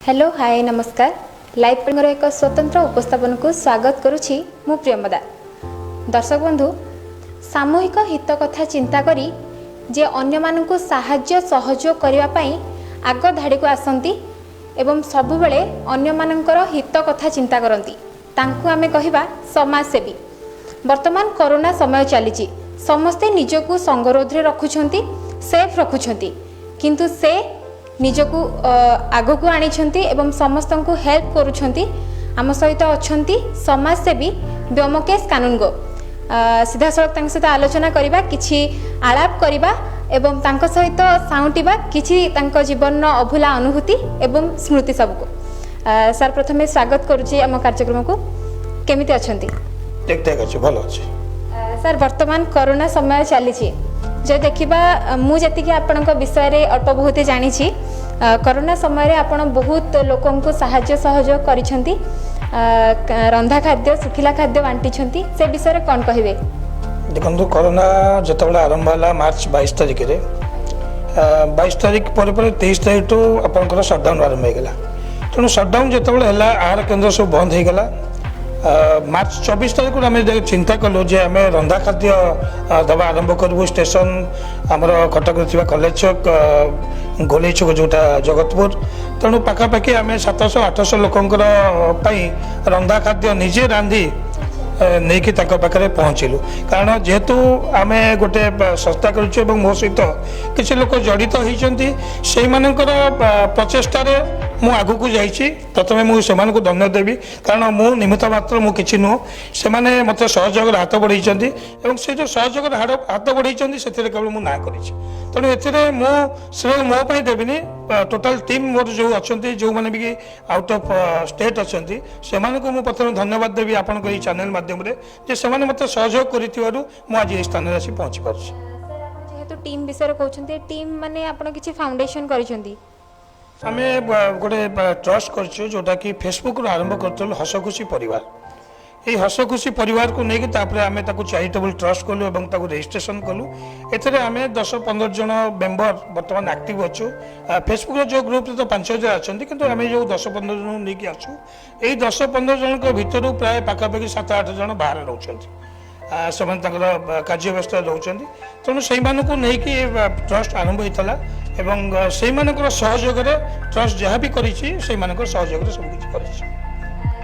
Hello, ହାଏ, ନମସ୍କାର। Live କଳିଙ୍ଗର ଏକ ସ୍ୱତନ୍ତ୍ର ଉପସ୍ଥାପନକୁ ସ୍ୱାଗତ କରୁଛି ମୁଁ ପ୍ରିୟମ୍ବଦା। ଦର୍ଶକ ବନ୍ଧୁ, ସାମୂହିକ ହିତ କଥା ଚିନ୍ତା କରି ଯେ ଅନ୍ୟମାନଙ୍କୁ ସାହାଯ୍ୟ ସହଯୋଗ କରିବା ପାଇଁ ଆଗ ଧାଡ଼ିକୁ ଆସନ୍ତି ଏବଂ ସବୁବେଳେ ଅନ୍ୟମାନଙ୍କର ହିତ କଥା ଚିନ୍ତା କରନ୍ତି, ତାଙ୍କୁ ଆମେ କହିବା ସମାଜସେବୀ। ବର୍ତ୍ତମାନ କରୋନା ସମୟ ଚାଲିଛି। ସମସ୍ତେ ନିଜକୁ ସଙ୍ଗରୋଧରେ ରଖୁଛନ୍ତି, ସେଫ୍ ରଖୁଛନ୍ତି, କିନ୍ତୁ ସେ ନିଜକୁ ଆଗକୁ ଆଣିଛନ୍ତି ଏବଂ ସମସ୍ତଙ୍କୁ ହେଲ୍ପ କରୁଛନ୍ତି। ଆମ ସହିତ ଅଛନ୍ତି ସମାଜସେବୀ ବ୍ୟୋମକେଶ କାନୁନଗୋ। ସିଧାସଳଖ ତାଙ୍କ ସହିତ ଆଲୋଚନା କରିବା, କିଛି ଆଳାପ କରିବା ଏବଂ ତାଙ୍କ ସହିତ ସାଉଁଟିବା କିଛି ତାଙ୍କ ଜୀବନର ଅଭୁଲା ଅନୁଭୂତି ଏବଂ ସ୍ମୃତି ସବୁକୁ। ସାର୍, ପ୍ରଥମେ ସ୍ୱାଗତ କରୁଛି ଆମ କାର୍ଯ୍ୟକ୍ରମକୁ। କେମିତି ଅଛନ୍ତି? ଠିକ୍ ଠାକ୍ ଅଛି, ଭଲ ଅଛି। ସାର୍, ବର୍ତ୍ତମାନ କରୋନା ସମୟ ଚାଲିଛି। ଯଦି ଦେଖିବା, ମୁଁ ଯେତିକି ଆପଣଙ୍କ ବିଷୟରେ ଅଳ୍ପ ବହୁତ ଜାଣିଛି, କରୋନା ସମୟରେ ଆପଣ ବହୁତ ଲୋକଙ୍କୁ ସାହାଯ୍ୟ ସହଯୋଗ କରିଛନ୍ତି, ରନ୍ଧା ଖାଦ୍ୟ, ଶୁଖିଲା ଖାଦ୍ୟ ବାଣ୍ଟିଛନ୍ତି। ସେ ବିଷୟରେ କ'ଣ କହିବେ? ଦେଖନ୍ତୁ, କରୋନା ଯେତେବେଳେ ଆରମ୍ଭ ହେଲା ମାର୍ଚ୍ଚ 22 ତାରିଖରେ, 22 ତାରିଖ ପରେ ପରେ 23 ତାରିଖଠୁ ଆପଣଙ୍କର ସଟ୍ଡାଉନ୍ ଆରମ୍ଭ ହେଇଗଲା। ତେଣୁ ସଟ୍ଡାଉନ୍ ଯେତେବେଳେ ହେଲା, ଆହାର କେନ୍ଦ୍ର ସବୁ ବନ୍ଦ ହେଇଗଲା। ମାର୍ଚ୍ଚ 24 ତାରିଖରୁ ଆମେ ଚିନ୍ତା କଲୁ ଯେ ଆମେ ରନ୍ଧା ଖାଦ୍ୟ ଦେବା ଆରମ୍ଭ କରିବୁ। ଷ୍ଟେସନ, ଆମର କଟକରେ ଥିବା କଲେଜ ଛକ, ଗୋଲେଇ ଛକ ଯେଉଁଟା ଜଗତପୁର, ତେଣୁ ପାଖାପାଖି ଆମେ 700 800 ଲୋକଙ୍କର ପାଇଁ ରନ୍ଧା ଖାଦ୍ୟ ନିଜେ ରାନ୍ଧି ନେଇକି ତାଙ୍କ ପାଖରେ ପହଞ୍ଚିଲୁ। କାରଣ ଯେହେତୁ ଆମେ ଗୋଟେ ସଂସ୍ଥା କରୁଛୁ ଏବଂ ମୋ ସହିତ କିଛି ଲୋକ ଜଡ଼ିତ ହେଇଛନ୍ତି, ସେଇମାନଙ୍କର ପ୍ରଚେଷ୍ଟାରେ ମୁଁ ଆଗକୁ ଯାଇଛି। ପ୍ରଥମେ ମୁଁ ସେମାନଙ୍କୁ ଧନ୍ୟ ଦେବି, କାରଣ ମୁଁ ନିମିତ୍ତ ମାତ୍ର, ମୁଁ କିଛି ନୁହଁ। ସେମାନେ ମୋତେ ସହଯୋଗର ହାତ ବଢ଼େଇଛନ୍ତି ଏବଂ ସେ ଯେଉଁ ସହଯୋଗର ହାତ ବଢ଼େଇଛନ୍ତି, ସେଥିରେ କେବଳ ମୁଁ ନାଁ କରିଛି। ତେଣୁ ଏଥିରେ ମୁଁ ଶ୍ରେୟ ମୋ ପାଇଁ ଦେବିନି। ଟୋଟାଲ ଟିମ୍ ମୋର ଯେଉଁ ଅଛନ୍ତି, ଯେଉଁମାନେ ବି ଆଉଟ୍ ଅଫ୍ ଷ୍ଟେଟ୍ ଅଛନ୍ତି, ସେମାନଙ୍କୁ ମୁଁ ପ୍ରଥମେ ଧନ୍ୟବାଦ ଦେବି ଆପଣଙ୍କ ଏଇ ଚ୍ୟାନେଲ ମାଧ୍ୟମରେ ଯେ ସେମାନେ ମୋତେ ସହଯୋଗ କରିଥିବାରୁ ମୁଁ ଆଜି ଏହି ସ୍ଥାନରେ ଆସି ପହଞ୍ଚି ପାରୁଛି। ସାର୍, ଆପଣ ଯେହେତୁ ଟିମ୍ ବିଷୟରେ କହୁଛନ୍ତି, ଟିମ୍ ମାନେ ଆପଣ କିଛି ଫାଉଣ୍ଡେସନ କରିଛନ୍ତି? ଆମେ ଗୋଟେ ଟ୍ରଷ୍ଟ କରିଛୁ, ଯେଉଁଟାକି ଫେସବୁକରୁ ଆରମ୍ଭ କରିଥିଲୁ, ହସଖୁସି ପରିବାର। ଏଇ ହସଖୁସି ପରିବାରକୁ ନେଇକି ତାପରେ ଆମେ ତାକୁ ଚାରିଟେବୁଲ ଟ୍ରଷ୍ଟ କଲୁ ଏବଂ ତାକୁ ରେଜିଷ୍ଟ୍ରେସନ କଲୁ। ଏଥିରେ ଆମେ 10 15 ଜଣ ମେମ୍ବର ବର୍ତ୍ତମାନ ଆକ୍ଟିଭ ଅଛୁ। ଫେସବୁକର ଯେଉଁ ଗ୍ରୁପରେ ତ 5000 ଅଛନ୍ତି, କିନ୍ତୁ ଆମେ ଯେଉଁ 10 15 ଜଣ ନେଇକି ଅଛୁ, ଏଇ 10 15 ଜଣଙ୍କ ଭିତରୁ ପ୍ରାୟ ପାଖାପାଖି 7 8 ଜଣ ବାହାରେ ରହୁଛନ୍ତି। ସେମାନେ ତାଙ୍କର କାର୍ଯ୍ୟ ବ୍ୟସ୍ତରେ ରହୁଛନ୍ତି। ତେଣୁ ସେଇମାନଙ୍କୁ ନେଇକି ଟ୍ରଷ୍ଟ ଆରମ୍ଭ ହେଇଥିଲା ଏବଂ ସେଇମାନଙ୍କର ସହଯୋଗରେ ଟ୍ରଷ୍ଟ ଯାହା ବି କରିଛି, ସେଇମାନଙ୍କର ସହଯୋଗରେ ସବୁ କିଛି କରିଛି।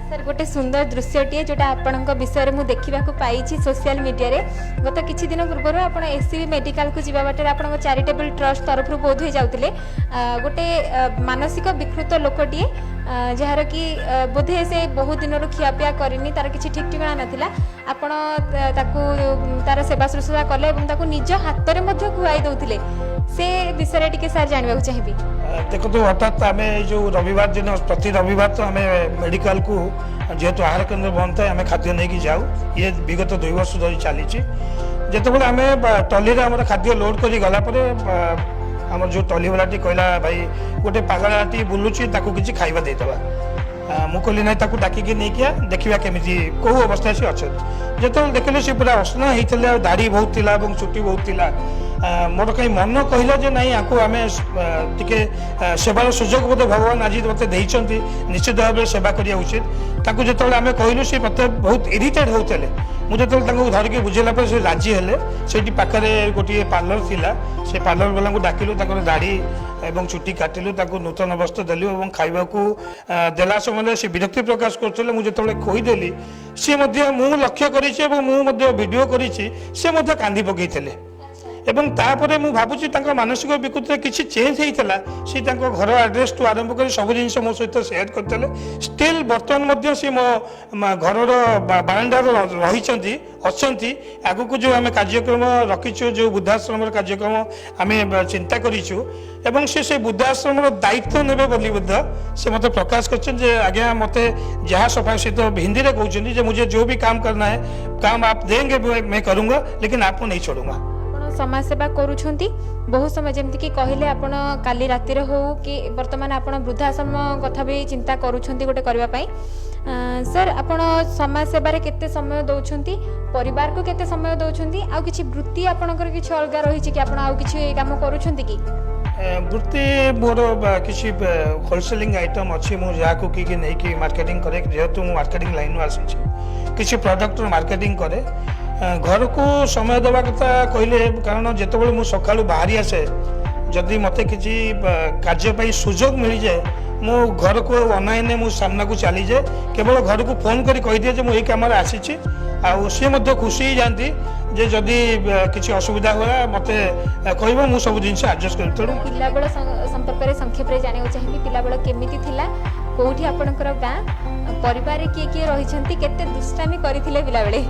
ସାର୍, ଗୋଟେ ସୁନ୍ଦର ଦୃଶ୍ୟଟିଏ ଯେଉଁଟା ଆପଣଙ୍କ ବିଷୟରେ ମୁଁ ଦେଖିବାକୁ ପାଇଛି ସୋସିଆଲ ମିଡ଼ିଆରେ। ଗତ କିଛି ଦିନ ପୂର୍ବରୁ ଆପଣ ଏସ୍ସିବି ମେଡିକାଲକୁ ଯିବା ବାଟରେ ଆପଣଙ୍କ ଚାରିଟେବଲ ଟ୍ରଷ୍ଟ ତରଫରୁ ବୋଧ ହୋଇ ଯାଉଥିଲେ। ଗୋଟେ ମାନସିକ ବିକୃତ ଲୋକଟିଏ, ଯାହାର କି ବୋଧେ ସେ ବହୁତ ଦିନରୁ ଖିଆପିଆ କରିନି, ତାର କିଛି ଠିକ୍ ଠିକଣା ନଥିଲା, ଆପଣ ତାକୁ ତାର ସେବା ଶୁଶ୍ରୂଷା କଲେ ଏବଂ ତାକୁ ନିଜ ହାତରେ ମଧ୍ୟ ଖୁଆଇ ଦେଉଥିଲେ। ସେ ବିଷୟରେ ଟିକେ ସାର୍ ଜାଣିବାକୁ ଚାହିଁବି। ଦେଖନ୍ତୁ, ହଠାତ୍ ଆମେ ଏଇ ଯେଉଁ ରବିବାର ଦିନ, ପ୍ରତି ରବିବାର ତ ଆମେ ମେଡ଼ିକାଲକୁ, ଯେହେତୁ ଆହାର କେନ୍ଦ୍ର ବନ୍ଦ ଥାଏ, ଆମେ ଖାଦ୍ୟ ନେଇକି ଯାଉ। ଇଏ ବିଗତ 2 ବର୍ଷ ଧରି ଚାଲିଛି। ଯେତେବେଳେ ଆମେ ଟ୍ରଲିରେ ଆମର ଖାଦ୍ୟ ଲୋଡ୍ କରି ଗଲା ପରେ ଆମର ଯେଉଁ ଟ୍ରଲି ବାଲାଟି କହିଲା, "ଭାଇ, ଗୋଟେ ପାଗଳାଟି ବୁଲୁଛି, ତାକୁ କିଛି ଖାଇବା ଦେଇଦେବା।" ମୁଁ କହିଲି, "ନାଇଁ, ତାକୁ ଡାକିକି ନେଇକି ଆ, ଦେଖିବା କେମିତି କେଉଁ ଅବସ୍ଥାରେ ସେ ଅଛନ୍ତି।" ଯେତେବେଳେ ଦେଖିଲୁ, ସେ ପୁରା ଅସନା ହେଇଥିଲେ ଆଉ ଦାଢ଼ି ବହୁତ ଥିଲା ଏବଂ ଚୁଟି ବହୁତ ଥିଲା। ମୋର କାହିଁ ମନ କହିଲା ଯେ ନାଇଁ, ଆକୁ ଆମେ ଟିକେ ସେବାର ସୁଯୋଗ ବୋଧେ ଭଗବାନ ଆଜି ମୋତେ ଦେଇଛନ୍ତି, ନିଶ୍ଚିତ ଭାବରେ ସେବା କରିବା ଉଚିତ। ତାକୁ ଯେତେବେଳେ ଆମେ କହିଲୁ, ସେ ମୋତେ ବହୁତ ଇରିଟେଡ୍ ହେଉଥିଲେ। ମୁଁ ଯେତେବେଳେ ତାଙ୍କୁ ଧରିକି ବୁଝେଇଲା ପରେ ସେ ରାଜି ହେଲେ। ସେଇଠି ପାଖରେ ଗୋଟିଏ ପାର୍ଲର ଥିଲା, ସେ ପାର୍ଲର ବାଲାଙ୍କୁ ଡାକିଲୁ, ତାଙ୍କର ଦାଢ଼ି ଏବଂ ଚୁଟି କାଟିଲୁ, ତାକୁ ନୂତନ ବସ୍ତ୍ର ଦେଲୁ ଏବଂ ଖାଇବାକୁ ଦେଲା ସମୟରେ ସେ ବିରକ୍ତି ପ୍ରକାଶ କରୁଥିଲେ। ମୁଁ ଯେତେବେଳେ ଖୋଇଦେଲି, ସିଏ ମଧ୍ୟ, ମୁଁ ଲକ୍ଷ୍ୟ କରିଛି ଏବଂ ମୁଁ ମଧ୍ୟ ଭିଡ଼ିଓ କରିଛି, ସେ ମଧ୍ୟ କାନ୍ଦି ପକେଇଥିଲେ। ଏବଂ ତାପରେ ମୁଁ ଭାବୁଛି ତାଙ୍କ ମାନସିକ ବିକୃତିରେ କିଛି ଚେଞ୍ଜ ହେଇଥିଲା। ସେ ତାଙ୍କ ଘର ଆଡ୍ରେସଠୁ ଆରମ୍ଭ କରି ସବୁ ଜିନିଷ ମୋ ସହିତ ସେୟାର କରିଥିଲେ। ଷ୍ଟିଲ୍ ବର୍ତ୍ତମାନ ମଧ୍ୟ ସେ ମୋ ଘରର ବାରଣ୍ଡାରେ ରହିଛନ୍ତି, ଅଛନ୍ତି। ଆଗକୁ ଯେଉଁ ଆମେ କାର୍ଯ୍ୟକ୍ରମ ରଖିଛୁ, ଯେଉଁ ବୃଦ୍ଧାଶ୍ରମର କାର୍ଯ୍ୟକ୍ରମ ଆମେ ଚିନ୍ତା କରିଛୁ ଏବଂ ସେ ସେ ବୃଦ୍ଧାଶ୍ରମର ଦାୟିତ୍ୱ ନେବେ ବୋଲି ମଧ୍ୟ ସେ ମୋତେ ପ୍ରକାଶ କରିଛନ୍ତି ଯେ ଆଜ୍ଞା, ମୋତେ ଯାହା ସଫା, ସେ ତ ହିନ୍ଦୀରେ କହୁଛନ୍ତି ଯେ मुझे जो भी काम करना है, काम आप देंगे, मैं करूँगा, लेकिन आपको नहीं छोड़ूंगा। ଆପଣ ସମାଜ ସେବା କରୁଛନ୍ତି ବହୁତ ସମୟ, ଯେମିତିକି କହିଲେ ଆପଣ କାଲି ରାତିରେ ହଉ କି ବର୍ତ୍ତମାନ ଆପଣ ବୃଦ୍ଧାଶ୍ରମ କଥା ବି ଚିନ୍ତା କରୁଛନ୍ତି ଗୋଟେ କରିବା ପାଇଁ। ସାର୍, ଆପଣ ସମାଜ ସେବାରେ କେତେ ସମୟ ଦେଉଛନ୍ତି? ପରିବାରକୁ କେତେ ସମୟ ଦେଉଛନ୍ତି? ଆଉ କିଛି ବୃତ୍ତି ଆପଣଙ୍କର କିଛି ଅଲଗା ରହିଛି କି? ଆପଣ ଆଉ କିଛି କାମ କରୁଛନ୍ତି କି? ବୃତ୍ତି ମୋର କିଛି ହୋଲସେଲିଂ ଆଇଟମ୍ ଅଛି, ମୁଁ ଯାହାକୁ କି ନେଇକି ମାର୍କେଟିଂ କରେ। ଯେହେତୁ ମୁଁ ମାର୍କେଟିଂ ଲାଇନ୍ରୁ ଆସିଛି, କିଛି ପ୍ରଡ଼କ୍ଟର ମାର୍କେଟିଂ କରେ। ଘରକୁ ସମୟ ଦେବା କଥା କହିଲେ, କାରଣ ଯେତେବେଳେ ମୁଁ ସକାଳୁ ବାହାରି ଆସେ, ଯଦି ମୋତେ କିଛି କାର୍ଯ୍ୟ ପାଇଁ ସୁଯୋଗ ମିଳିଯାଏ, ମୁଁ ଘରକୁ ଅନାଇନେ ମୁଁ ସାମ୍ନାକୁ ଚାଲିଯାଏ। କେବଳ ଘରକୁ ଫୋନ୍ କରି କହିଦିଏ ଯେ ମୁଁ ଏଇ କାମରେ ଆସିଛି, ଆଉ ସିଏ ମଧ୍ୟ ଖୁସି ହେଇଯାଆନ୍ତି ଯେ ଯଦି କିଛି ଅସୁବିଧା ହୁଏ ମୋତେ କହିବ, ମୁଁ ସବୁ ଜିନିଷ ଆଡ଼ଜଷ୍ଟ କରିବି। ତେଣୁ ପିଲାବେଳ ସମ୍ପର୍କରେ ସଂକ୍ଷେପରେ ଜାଣିବାକୁ ଚାହିଁବି। ପିଲାବେଳ କେମିତି ଥିଲା, କୋଉଠି ଆପଣଙ୍କର ଗାଁ, ପରିବାରରେ କିଏ କିଏ ରହିଛନ୍ତି, କେତେ ଦୁଷ୍ଟାମି କରିଥିଲେ ପିଲାବେଳେ?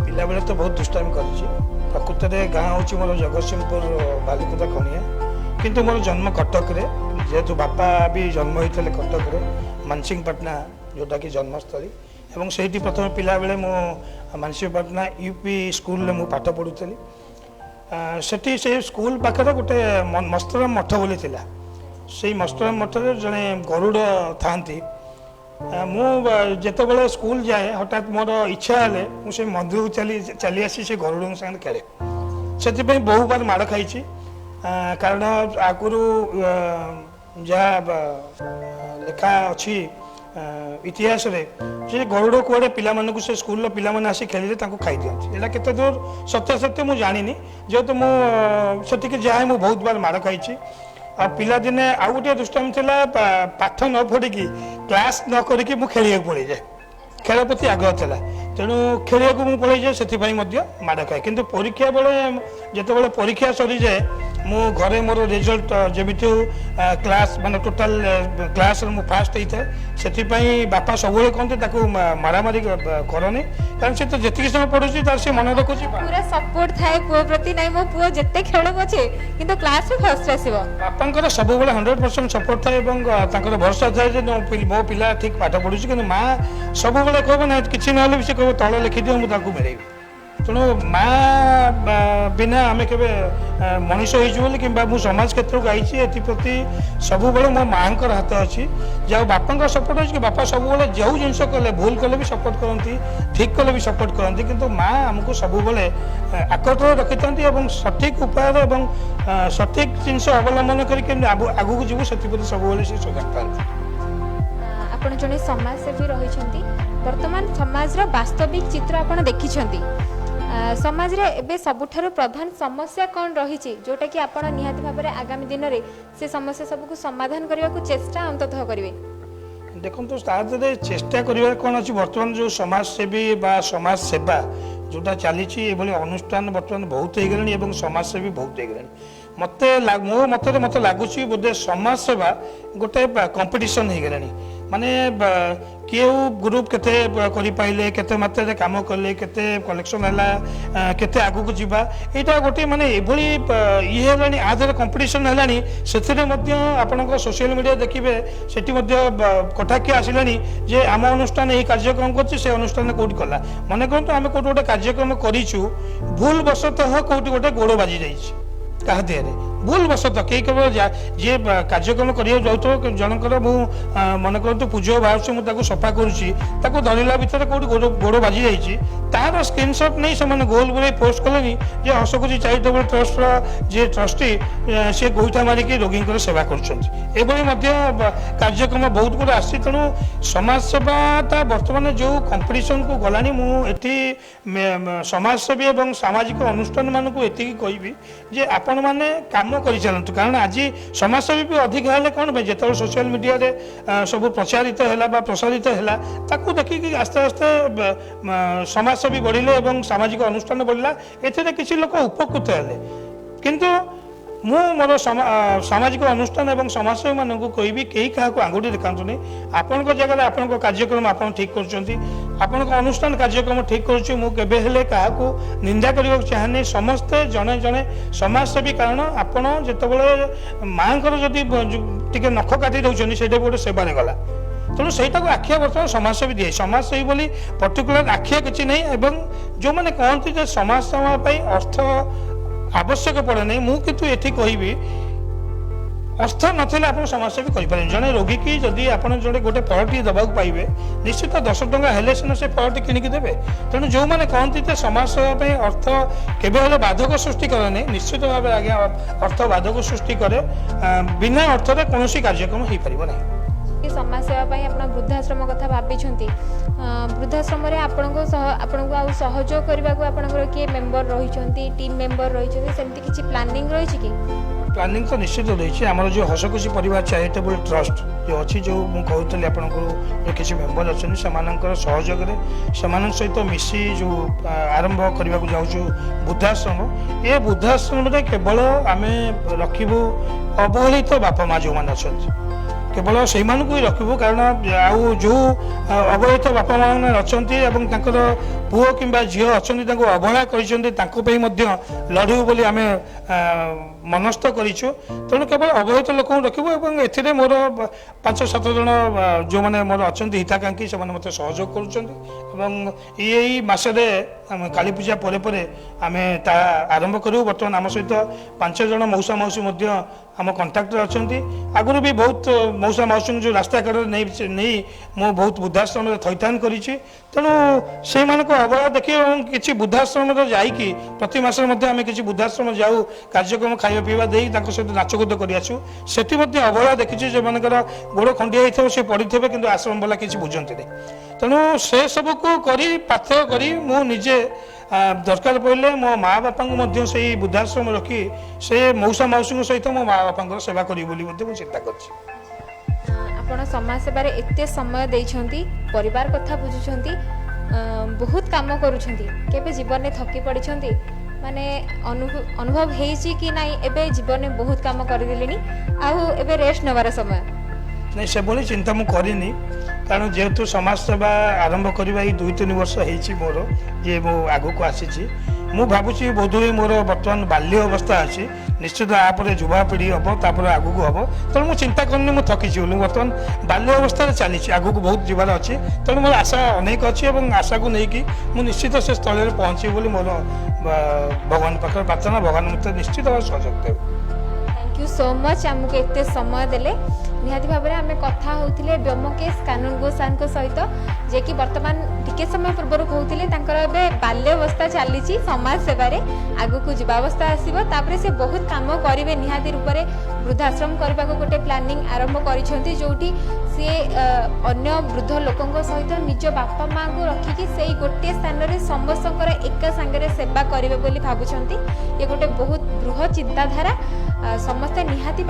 ପିଲାବେଳେ ତ ବହୁତ ଦୁଷ୍ଟାମି କରିଛି। ପ୍ରକୃତରେ ଗାଁ ହେଉଛି ମୋର ଜଗତସିଂହପୁର ବାଲିକୁଦା ଖଣିଆ, କିନ୍ତୁ ମୋର ଜନ୍ମ କଟକରେ। ଯେହେତୁ ବାପା ବି ଜନ୍ମ ହୋଇଥିଲେ କଟକରେ, ମାନସିଂହପାଟଣା ଯେଉଁଟାକି ଜନ୍ମସ୍ଥଳୀ, ଏବଂ ସେଇଠି ପ୍ରଥମେ ପିଲାବେଳେ ମୁଁ ମାନସିଂହପାଟଣା ୟୁପି ସ୍କୁଲରେ ମୁଁ ପାଠ ପଢ଼ୁଥିଲି। ସେଠି ସେ ସ୍କୁଲ ପାଖରେ ଗୋଟେ ମସ୍ତରାମ ମଠ ବୋଲି ଥିଲା। ସେଇ ମସ୍ତରାମ ମଠରେ ଜଣେ ଗରୁଡ଼ ଥାଆନ୍ତି। ମୁଁ ଯେତେବେଳେ ସ୍କୁଲ ଯାଏ, ହଠାତ୍ ମୋର ଇଚ୍ଛା ହେଲେ ମୁଁ ସେ ମନ୍ଦିରକୁ ଚାଲି ଚାଲି ଆସି ସେ ଗରୁଡ଼ଙ୍କ ସାଙ୍ଗରେ ଖେଳେ। ସେଥିପାଇଁ ବହୁବାର ମାଡ଼ ଖାଇଛି। କାରଣ ଆଗରୁ ଯାହା ଲେଖା ଅଛି ଇତିହାସରେ ଯେ ଗରୁଡ଼ କୁଆଡ଼େ ପିଲାମାନଙ୍କୁ, ସେ ସ୍କୁଲର ପିଲାମାନେ ଆସି ଖେଳିଲେ ତାଙ୍କୁ ଖାଇଦିଅନ୍ତି। ଏଇଟା କେତେ ଦୂର ସତ୍ୟାସତ୍ୟ ମୁଁ ଜାଣିନି। ଯେହେତୁ ମୁଁ ସେଠିକି ଯାଏ, ମୁଁ ବହୁତ ବାର ମାଡ଼ ଖାଇଛି। ଆଉ ପିଲାଦିନେ ଆଉ ଗୋଟିଏ ଦୁଷ୍ଟାମି ଥିଲା, ପାଠ ନ ପଢ଼ିକି, କ୍ଲାସ୍ ନ କରିକି ମୁଁ ଖେଳିବାକୁ ପଳେଇଯାଏ। ଖେଳ ପ୍ରତି ଆଗ୍ରହ ଥିଲା, ତେଣୁ ଖେଳିବାକୁ ମୁଁ ପଳେଇଯାଏ, ସେଥିପାଇଁ ମଧ୍ୟ ମାଡ଼ ଖାଏ। କିନ୍ତୁ ପରୀକ୍ଷା ବେଳେ, ଯେତେବେଳେ ପରୀକ୍ଷା ସରିଯାଏ, ମୁଁ ଘରେ ମୋର ରେଜଲ୍ଟ ଯେମିତି ହଉ କ୍ଲାସ୍ ମାନେ ଟୋଟାଲ କ୍ଲାସ୍ରେ ମୁଁ ଫାଷ୍ଟ ହେଇଥାଏ। ସେଥିପାଇଁ ବାପା ସବୁବେଳେ କହନ୍ତି ତାକୁ ମାରାମାରି କରନି, କାରଣ ସେ ତ ଯେତିକି ସମୟ ପଢ଼ୁଛି ତାର ସେ ମନେ ରଖୁଛି। ପୁରା ସପୋର୍ଟ ଥାଏ ପୁଅ ପ୍ରତି, ନାଇଁ ମୋ ପୁଅ ଯେତେ ଖେଳୁ ପଛେ କିନ୍ତୁ କ୍ଲାସରେ ଫାଷ୍ଟ ଆସିବ। ବାପାଙ୍କର ସବୁବେଳେ 100% ସପୋର୍ଟ ଥାଏ ଏବଂ ତାଙ୍କର ଭରସା ଥାଏ ଯେ ମୋ ପିଲା ଠିକ୍ ପାଠ ପଢ଼ୁଛି। କିନ୍ତୁ ମା ସବୁବେଳେ କହିବ ନା କିଛି ନହେଲେ ବି ସେ କହିବ ତଳେ ଲେଖିଦିଅ, ମୁଁ ତାକୁ ମିଳେଇବି। ତେଣୁ ମା ବିନା ଆମେ କେବେ ମଣିଷ ହେଇଛୁ ବୋଲି କିମ୍ବା ମୁଁ ସମାଜ କ୍ଷେତ୍ରକୁ ଆଇଛି, ଏଥିପ୍ରତି ସବୁବେଳେ ମୋ ମାଆଙ୍କର ହାତ ଅଛି। ଯାଉ ବାପାଙ୍କ ସପୋର୍ଟ ଅଛି କି ବାପା ସବୁବେଳେ ଯେଉଁ ଜିନିଷ କଲେ, ଭୁଲ କଲେ ବି ସପୋର୍ଟ କରନ୍ତି, ଠିକ୍ କଲେ ବି ସପୋର୍ଟ କରନ୍ତି, କିନ୍ତୁ ମା ଆମକୁ ସବୁବେଳେ ଆକଟରେ ରଖିଥାନ୍ତି ଏବଂ ସଠିକ୍ ଉପାୟରେ ଏବଂ ସଠିକ୍ ଜିନିଷ ଅବଲମ୍ବନ କରି କେମିତି ଆଗକୁ ଯିବୁ ସେଥିପ୍ରତି ସବୁବେଳେ ସେ ସଜାଗ ଥାନ୍ତି। ଆପଣ ଜଣେ ସମାଜସେବୀ ରହିଛନ୍ତି, ବର୍ତ୍ତମାନ ସମାଜର ବାସ୍ତବିକ ଚିତ୍ର ଆପଣ ଦେଖିଛନ୍ତି। ସମାଜରେ ଏବେ ସବୁଠାରୁ ପ୍ରଧାନ ସମସ୍ୟା କ'ଣ ରହିଛି, ଯେଉଁଟାକି ଆପଣ ନିହାତି ଭାବରେ ଆଗାମୀ ଦିନରେ ସେ ସମସ୍ୟା ସବୁକୁ ସମାଧାନ କରିବାକୁ ଚେଷ୍ଟା ଅନ୍ତତଃ କରିବେ? ଦେଖନ୍ତୁ, ତା ଦେହରେ ଚେଷ୍ଟା କରିବାର କ'ଣ ଅଛି? ବର୍ତ୍ତମାନ ଯେଉଁ ସମାଜସେବୀ ବା ସମାଜ ସେବା ଯେଉଁଟା ଚାଲିଛି, ଏଭଳି ଅନୁଷ୍ଠାନ ବର୍ତ୍ତମାନ ବହୁତ ହେଇଗଲେଣି ଏବଂ ସମାଜସେବୀ ବହୁତ ହେଇଗଲେଣି। ମୋତେ ମୋ ମତରେ ମୋତେ ଲାଗୁଛି ବୋଧେ ସମାଜସେବା ଗୋଟେ କମ୍ପିଟିସନ୍ ହେଇଗଲାଣି। ମାନେ କେଉଁ ଗ୍ରୁପ୍ କେତେ କରିପାରିଲେ, କେତେ ମାତ୍ରାରେ କାମ କଲେ, କେତେ କଲେକ୍ସନ୍ ହେଲା, କେତେ ଆଗକୁ ଯିବା, ଏଇଟା ଗୋଟେ ମାନେ ଏଭଳି ଇଏ ହେଲାଣି, ଆ ଦେହରେ କମ୍ପିଟିସନ୍ ହେଲାଣି। ସେଥିରେ ମଧ୍ୟ ଆପଣଙ୍କ ସୋସିଆଲ ମିଡ଼ିଆ ଦେଖିବେ, ସେଠି ମଧ୍ୟ କଟାକ୍ଷ ଆସିଲାଣି ଯେ ଆମ ଅନୁଷ୍ଠାନ ଏଇ କାର୍ଯ୍ୟକ୍ରମ କରୁଛି, ସେ ଅନୁଷ୍ଠାନ କେଉଁଠି କଲା। ମନେ କରନ୍ତୁ ଆମେ କେଉଁଠି ଗୋଟେ କାର୍ଯ୍ୟକ୍ରମ କରିଛୁ, ଭୁଲ ବଶତଃ କେଉଁଠି ଗୋଟେ ଗୋଡ଼ ବାଜି ଯାଇଛି କାହା ଦେହରେ, ଭୁଲ ବଶତଃ କେହି କେବଳ ଯିଏ କାର୍ଯ୍ୟକ୍ରମ କରିବାକୁ ଯାଉଥିବ ଜଣଙ୍କର, ମୁଁ ମନେ କରନ୍ତୁ ପୂଜା ବାହାରୁଛି, ମୁଁ ତାକୁ ସଫା କରୁଛି, ତାକୁ ଧରିଲା ଭିତରେ କେଉଁଠି ଗୋଡ଼ ବାଜି ଯାଇଛି, ତାର ସ୍କ୍ରିନସଟ୍ ନେଇ ସେମାନେ ଗୋଲ ବୁଲେଇ ପୋଷ୍ଟ କଲେନି ଯେ ହସଖୁସି ଚାରିଟେବଲ୍ ଟ୍ରଷ୍ଟର ଯିଏ ଟ୍ରଷ୍ଟି ସିଏ ଗୋଇଠା ମାରିକି ରୋଗୀଙ୍କର ସେବା କରୁଛନ୍ତି। ଏଭଳି ମଧ୍ୟ କାର୍ଯ୍ୟକ୍ରମ ବହୁତ ଗୁଡ଼େ ଆସିଛି। ତେଣୁ ସମାଜସେବାଟା ବର୍ତ୍ତମାନ ଯେଉଁ କମ୍ପିଟିସନକୁ ଗଲାଣି, ମୁଁ ଏଠି ସମାଜସେବୀ ଏବଂ ସାମାଜିକ ଅନୁଷ୍ଠାନମାନଙ୍କୁ ଏତିକି କହିବି ଯେ ଆପଣମାନେ କାମ କରିଚାଲନ୍ତୁ। କାରଣ ଆଜି ସମାଜସେବୀ ବି ଅଧିକ ହେଲେ କ'ଣ ପାଇଁ, ଯେତେବେଳେ ସୋସିଆଲ ମିଡ଼ିଆରେ ସବୁ ପ୍ରଚାରିତ ହେଲା ବା ପ୍ରସାରିତ ହେଲା, ତାକୁ ଦେଖିକି ଆସ୍ତେ ଆସ୍ତେ ସମାଜସେବୀ ବଢ଼ିଲେ ଏବଂ ସାମାଜିକ ଅନୁଷ୍ଠାନ ବଢ଼ିଲା, ଏଥିରେ କିଛି ଲୋକ ଉପକୃତ ହେଲେ। କିନ୍ତୁ ମୁଁ ମୋର ସାମାଜିକ ଅନୁଷ୍ଠାନ ଏବଂ ସମାଜସେବୀମାନଙ୍କୁ କହିବି, କେହି କାହାକୁ ଆଙ୍ଗୁଠି ଦେଖାନ୍ତୁନି। ଆପଣଙ୍କ ଜାଗାରେ ଆପଣଙ୍କ କାର୍ଯ୍ୟକ୍ରମ ଆପଣ ଠିକ୍ କରୁଛନ୍ତି, ଆପଣଙ୍କ ଅନୁଷ୍ଠାନ କାର୍ଯ୍ୟକ୍ରମ ଠିକ୍ କରୁଛି। ମୁଁ କେବେ ହେଲେ କାହାକୁ ନିନ୍ଦା କରିବାକୁ ଚାହେଁନି। ସମସ୍ତେ ଜଣେ ଜଣେ ସମାଜସେବୀ। କାରଣ ଆପଣ ଯେତେବେଳେ ମାଆଙ୍କର ଯଦି ଟିକେ ନଖ କାଟି ଦେଉଛନ୍ତି, ସେଇଟା ବି ଗୋଟେ ସେବାରେ ଗଲା। ତେଣୁ ସେଇଟାକୁ ଆଖ୍ୟା ବର୍ତ୍ତମାନ ସମାଜସେବୀ ଦିଏ। ସମାଜସେବୀ ବୋଲି ପର୍ଟିକୁଲାର ଆଖ୍ୟା କିଛି ନାହିଁ। ଏବଂ ଯେଉଁମାନେ କହନ୍ତି ଯେ ସମାଜସେବା ପାଇଁ ଅର୍ଥ ଆବଶ୍ୟକ ପଡ଼େ ନାହିଁ, ମୁଁ କିନ୍ତୁ ଏଠି କହିବି ଅର୍ଥ ନଥିଲେ ଆପଣ ସମାଜସେବା କରିପାରିବେନି। ଜଣେ ରୋଗୀକି ଯଦି ଆପଣ ଜଣେ ଗୋଟେ ଫଳଟିଏ ଦେବାକୁ ପାଇବେ, ନିଶ୍ଚିତ 10 ଟଙ୍କା ହେଲେ ସିନା ସେ ଫଳଟି କିଣିକି ଦେବେ। ତେଣୁ ଯେଉଁମାନେ କହନ୍ତି ଯେ ସମାଜସେବା ପାଇଁ ଅର୍ଥ କେବେ ହେଲେ ବାଧକ ସୃଷ୍ଟି କରେନି, ନିଶ୍ଚିତ ଭାବେ ଆଜ୍ଞା ଅର୍ଥ ବାଧକ ସୃଷ୍ଟି କରେ। ବିନା ଅର୍ଥରେ କୌଣସି କାର୍ଯ୍ୟକ୍ରମ ହେଇପାରିବ ନାହିଁ। କି ସମାଜ ସେବା ପାଇଁ ଆପଣ ବୃଦ୍ଧାଶ୍ରମ କଥା ଭାବିଛନ୍ତି, ବୃଦ୍ଧାଶ୍ରମରେ ଆପଣଙ୍କ ସହ ଆପଣଙ୍କୁ ଆଉ ସହଯୋଗ କରିବାକୁ ଆପଣଙ୍କର କିଏ ମେମ୍ବର ରହିଛନ୍ତି, ଟିମ୍ ମେମ୍ବର ରହିଛନ୍ତି, ସେମିତି କିଛି ପ୍ଲାନିଂ ରହିଛି କି? ପ୍ଲାନିଂ ତ ନିଶ୍ଚିତ ରହିଛି। ଆମର ଯେଉଁ ହସଖୁସି ପରିବାର ଚାରିଟେବୁଲ୍ ଟ୍ରଷ୍ଟ ଯେଉଁ ଅଛି, ଯେଉଁ ମୁଁ କହୁଥିଲି ଆପଣଙ୍କୁ, ଯେଉଁ କିଛି ମେମ୍ବର ଅଛନ୍ତି, ସେମାନଙ୍କର ସହଯୋଗରେ ସେମାନଙ୍କ ସହିତ ମିଶି ଯେଉଁ ଆରମ୍ଭ କରିବାକୁ ଯାଉଛୁ ବୃଦ୍ଧାଶ୍ରମ। ଏ ବୃଦ୍ଧାଶ୍ରମରେ କେବଳ ଆମେ ରଖିବୁ ଅବହେଳିତ ବାପା ମା ଯେଉଁମାନେ ଅଛନ୍ତି, କେବଳ ସେଇମାନଙ୍କୁ ହିଁ ରଖିବୁ। କାରଣ ଆଉ ଯେଉଁ ଅବହେଳିତ ବାପା ମା ମାନେ ଅଛନ୍ତି ଏବଂ ତାଙ୍କର ପୁଅ କିମ୍ବା ଝିଅ ଅଛନ୍ତି, ତାଙ୍କୁ ଅବହେଳା କରିଛନ୍ତି, ତାଙ୍କ ପାଇଁ ମଧ୍ୟ ଲଢ଼ିବୁ ବୋଲି ଆମେ ମନସ୍ଥ କରିଛୁ। ତେଣୁ କେବଳ ଅବହେଳିତ ଲୋକଙ୍କୁ ରଖିବୁ ଏବଂ ଏଥିରେ ମୋର ପାଞ୍ଚ ସାତ ଜଣ ଯେଉଁମାନେ ମୋର ଅଛନ୍ତି ହିତାକାଂକ୍ଷୀ, ସେମାନେ ମୋତେ ସହଯୋଗ କରୁଛନ୍ତି ଏବଂ ଏଇ ମାସରେ ଆମେ କାଳୀ ପୂଜା ପରେ ପରେ ଆମେ ତାହା ଆରମ୍ଭ କରିବୁ। ବର୍ତ୍ତମାନ ଆମ ସହିତ ପାଞ୍ଚ ଜଣ ମଉସା ମାଉସୀ ମଧ୍ୟ ଆମ କଣ୍ଟାକ୍ଟରେ ଅଛନ୍ତି। ଆଗରୁ ବି ବହୁତ ମଉସା ମାଉସୀଙ୍କୁ ଯେଉଁ ରାସ୍ତା କଡ଼ରେ ନେଇ ନେଇ ମୁଁ ବହୁତ ବୃଦ୍ଧାଶ୍ରମରେ ଥଇଥାନ କରିଛି। ତେଣୁ ସେଇମାନଙ୍କ ଅବହେଳା ଦେଖି ଏବଂ କିଛି ବୃଦ୍ଧାଶ୍ରମରେ ଯାଇକି ପ୍ରତି ମାସରେ ମଧ୍ୟ ଆମେ କିଛି ବୃଦ୍ଧାଶ୍ରମ ଯାଉ, କାର୍ଯ୍ୟକ୍ରମ ଖାଇବା ପିଇବା ଦେଇ ତାଙ୍କ ସହିତ ନାଚକୁଦ କରି ଆସୁ। ସେଠି ମଧ୍ୟ ଅବହେଳା ଦେଖିଛି। ଯେଉଁମାନଙ୍କର ଗୋଡ଼ ଖଣ୍ଡିଆ ହେଇଥିବ, ସେ ପଡ଼ିଥିବେ, କିନ୍ତୁ ଆଶ୍ରମ ବାଲା କିଛି ବୁଝନ୍ତିନି। ତେଣୁ ସେ ସବୁକୁ କରି ପାଥେୟ କରି ମୁଁ ନିଜେ ଦରକାର ପଡ଼ିଲେ ମୋ ମା ବାପାଙ୍କୁ ମଧ୍ୟ ସେଇ ବୃଦ୍ଧାଶ୍ରମ ରଖି ସେ ମଉସା ମାଉସୀଙ୍କ ସହିତ ମୋ ମା ବାପାଙ୍କର ସେବା କରିବି ବୋଲି ମଧ୍ୟ ମୁଁ ଚିନ୍ତା କରିଛି। ଆପଣ ସମାଜ ସେବାରେ ଏତେ ସମୟ ଦେଇଛନ୍ତି, ପରିବାର କଥା ବୁଝୁଛନ୍ତି, ବହୁତ କାମ କରୁଛନ୍ତି, କେବେ ଜୀବନରେ ଥକି ପଡ଼ିଛନ୍ତି? ମାନେ ଅନୁଭବ ହେଇଛି କି ନାଇଁ, ଏବେ ଜୀବନରେ ବହୁତ କାମ କରିଦେଲିଣି ଆଉ ଏବେ ରେଷ୍ଟ ନେବାର ସମୟ? ନାଇଁ, ସେଭଳି ଚିନ୍ତା ମୁଁ କରିନି। କାରଣ ଯେହେତୁ ସମାଜ ସେବା ଆରମ୍ଭ କରିବା ଏଇ 2-3 ବର୍ଷ ହେଇଛି ମୋର, ଯେ ମୁଁ ଆଗକୁ ଆସିଛି, ମୁଁ ଭାବୁଛି ବୋଧହୁଏ ମୋର ବର୍ତ୍ତମାନ ବାଲ୍ୟ ଅବସ୍ଥା ଅଛି। ନିଶ୍ଚିତ ତାପରେ ଯୁବାପିଢ଼ି ହେବ, ତାପରେ ଆଗକୁ ହେବ। ତେଣୁ ମୁଁ ଚିନ୍ତା କରିନି ମୁଁ ଥକିଛି ବୋଲି। ମୁଁ ବର୍ତ୍ତମାନ ବାଲ୍ୟ ଅବସ୍ଥାରେ ଚାଲିଛି, ଆଗକୁ ବହୁତ ଯିବାର ଅଛି। ତେଣୁ ମୋର ଆଶା ଅନେକ ଅଛି ଏବଂ ଆଶାକୁ ନେଇକି ମୁଁ ନିଶ୍ଚିତ ସେ ସ୍ଥଳରେ ପହଞ୍ଚିବି ବୋଲି ମୋର ଭଗବାନ ପାଖରେ ପ୍ରାର୍ଥନା। ଭଗବାନ ମୋତେ ନିଶ୍ଚିତ ଭାବେ ସହଯୋଗ ଦେବେ। Thank you so much ଆମକୁ ଏତେ ସମୟ ଦେଲେ। ନିହାତି ଭାବରେ ଆମେ କଥା ହେଉଥିଲେ ବ୍ୟୋମକେଶ କାନୁନଗୋ ସାର୍ଙ୍କ ସହିତ, ଯିଏକି ବର୍ତ୍ତମାନ ଟିକେ ସମୟ ପୂର୍ବରୁ କହୁଥିଲେ ତାଙ୍କର ଏବେ ବାଲ୍ୟାବସ୍ଥା ଚାଲିଛି ସମାଜ ସେବାରେ, ଆଗକୁ ଯୁବାବସ୍ଥା ଆସିବ, ତାପରେ ସେ ବହୁତ କାମ କରିବେ। ନିହାତି ରୂପରେ ବୃଦ୍ଧାଶ୍ରମ କରିବାକୁ ଗୋଟେ ପ୍ଲାନିଂ ଆରମ୍ଭ କରିଛନ୍ତି, ଯେଉଁଠି ସିଏ ଅନ୍ୟ ବୃଦ୍ଧ ଲୋକଙ୍କ ସହିତ ନିଜ ବାପା ମାଆଙ୍କୁ ରଖିକି ସେଇ ଗୋଟିଏ ସ୍ଥାନରେ ସମସ୍ତଙ୍କର ଏକା ସାଙ୍ଗରେ ସେବା କରିବେ ବୋଲି ଭାବୁଛନ୍ତି। ଇଏ ଗୋଟେ ବହୁତ ବୃହତ ଚିନ୍ତାଧାରା। ସମସ୍ତେ ନିହାତି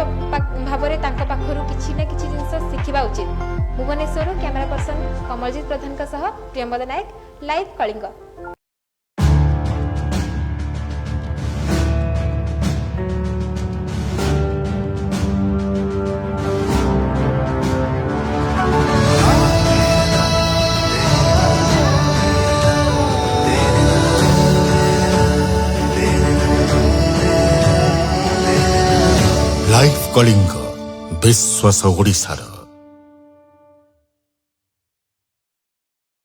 ଭାବରେ ତାଙ୍କ ପାଖରୁ କିଛି ନା କିଛି ଜିନିଷ ଶିଖିବା ଉଚିତ। ଭୁବନେଶ୍ୱରରୁ କ୍ୟାମେରା ପର୍ସନ କମଲଜିତ ପ୍ରଧାନଙ୍କ ସହ ପ୍ରିୟମ୍ବଦ ନାୟକ, ଲାଇଭ୍ କଳିଙ୍ଗ। ଲାଇଭ୍ କଳିଙ୍ଗ, ବିଶ୍ୱାସ ଓଡ଼ିଶାର।